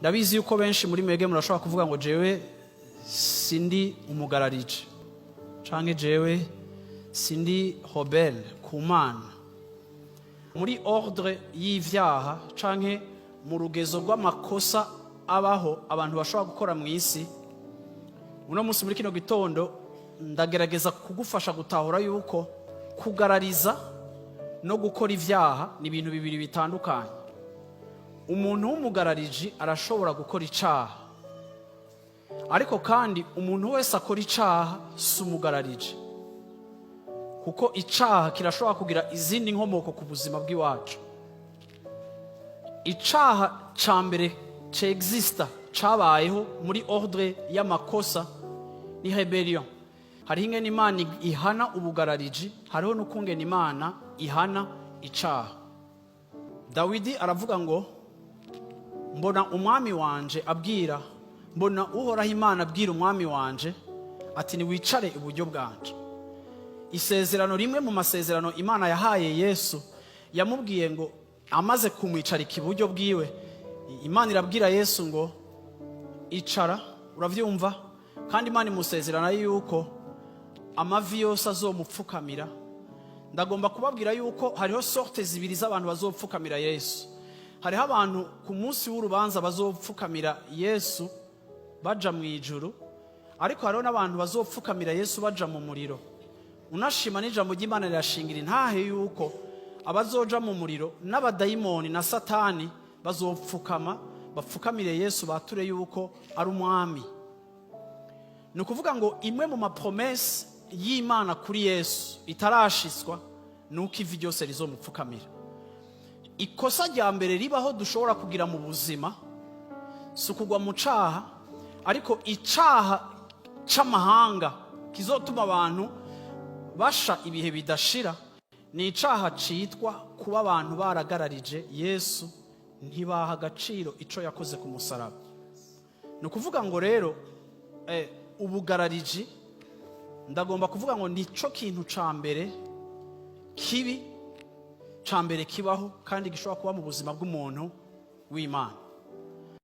Ndabizi yuko benshi muri mwebwe murashobora kuvuga ngo jewe sindi umugararije, canke jewe sindi rebelle ku Mana. Muri ordre y'ivyaha canke mu rugezo rw'amakosa abaho abantu bashobora gukora mu isi, uno munsi muri kino gitondo ndagerageza kugufasha gutahura yuko kugarariza no gukora ivyaha ni ibintu bibiri bitandukanye. Umuntu w'umugarariji arashobora gukora icaha, ariko kandi umuntu wese akora icaha si umugarariji, kuko icaha kirashobora kugira izindi nkomoko ku buzima bw'iwacu. Icaha ca mbere cexista, cabayeho muri ordre y'amakosa, ni rébellion. Hariho ingene Imana ihana ubugarariji, hariho n'ukungene Imana ihana icaha. Dawidi aravuga ngo mbona umwami wanje abwira, mbona Uhoraho Imana abwira umwami wanje ati: "Niwicare iburyo bwanje." Isezerano rimwe mu masezerano Imana yahaye Yesu, yamubwiye ngo amaze kumwicarika iburyo bwiwe, Imana irabwira Yesu ngo icara. Urabyumva? Kandi Imana imusezerana yuko amavi yose azomupfukamira. Ndagomba kubabwira yuko hariho sortes zibiri z'abantu bazopfukamira Yesu. Hariho abantu ku munsi w'urubanza bazopfukamira Yesu baja mu ijuru, ariko hariho n'abantu bazopfukamira Yesu baja mu muriro. Unashima n'ijambo ry'Imana rirashingira intahe yuko abazoja mu muriro n'abadayimoni na Satani bazopfukama, bapfukamire Yesu, bature yuko ari umwami. Ni ukuvuga ngo imwe mu ma promesses y'Imana kuri Yesu itarashiswa ni uko ivi ryose rizomupfukamira. Ikosa rya mbere ribaho dushobora kugira mu buzima si ukugwa mu caha, ariko icaha c'amahanga kizotuma abantu basha ibihe bidashira ni icaha citwa kuba abantu baragararije Yesu, ntibaha agaciro ico yakoze ku musaraba. Ni ukuvuga ngo rero ubugarariji, ndagomba kuvuga ngo nico kintu ca mbere kibi, ca mbere kibaho kandi gishobora kuba mu buzima bw'umuntu w'Imana.